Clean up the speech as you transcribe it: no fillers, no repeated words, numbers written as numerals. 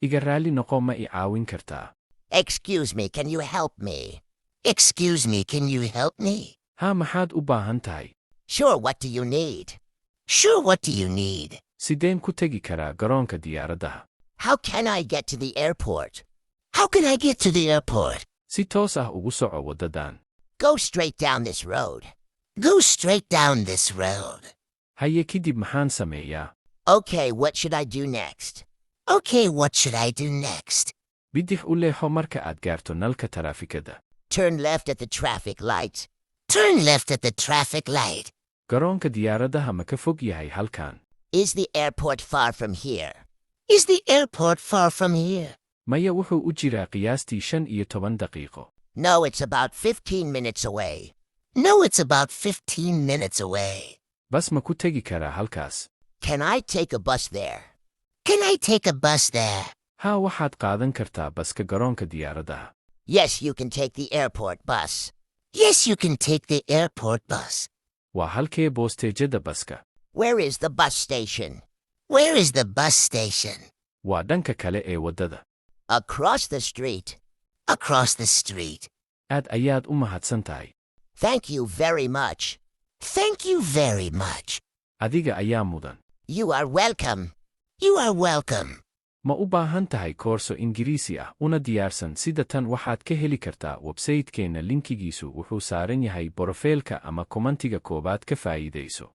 Iga raalli noqo, ma i caawin kartaa? Excuse me, can you help me? Excuse me, can you help me? Haa, maxaad u baahan tahay? Sure, what do you need? Sure, what do you need? Sideen ku tegi karaa garoonka diyaaraddaha? How can I get to the airport? How can I get to the airport? Si toos ah ugu soco waddadan. Go straight down this road. Go straight down this road. Haye, kadib maxaan sameeyaa? Okay, what should I do next? Okay, what should I do next? Bidix u leexo marka aad gaarto nalka taraafikada. Turn left at the traffic light. Turn left at the traffic light. Garoonka diyaaraddaha ma ka fog yahay halkan? Is the airport far from here? Is the airport far from here? Maya, wuxuu u jiraa qiyaastii 15 daqiiqo. No, it's about 15 minutes away. No, it's about 15 minutes away. Bas ma ku tegi karaa halkaas? Can I take a bus there? Can I take a bus there? Haa, waxaad qaadan kartaa baska garoonka diyaaraddaha. Yes, you can take the airport bus. Yes, you can take the airport bus. Waa halkee boosteejada baska? Where is the bus station? Where is the bus station? Waa dhanka kale ee waddada. Across the street. Across the street. Aad ayaad u mahadsan tahay. Thank you very much. Thank you very much. Adiga ayaa mudan. You are welcome. You are welcome. Ma u baahan tahay koorso Ingiriisi ah una diyaarsan sida tan? Waxaad ka heli kartaa website-keenna. Linkigiisu wuxuu saaran yahay profile-ka ama comment-iga koowaad. Ka faa'iidayso.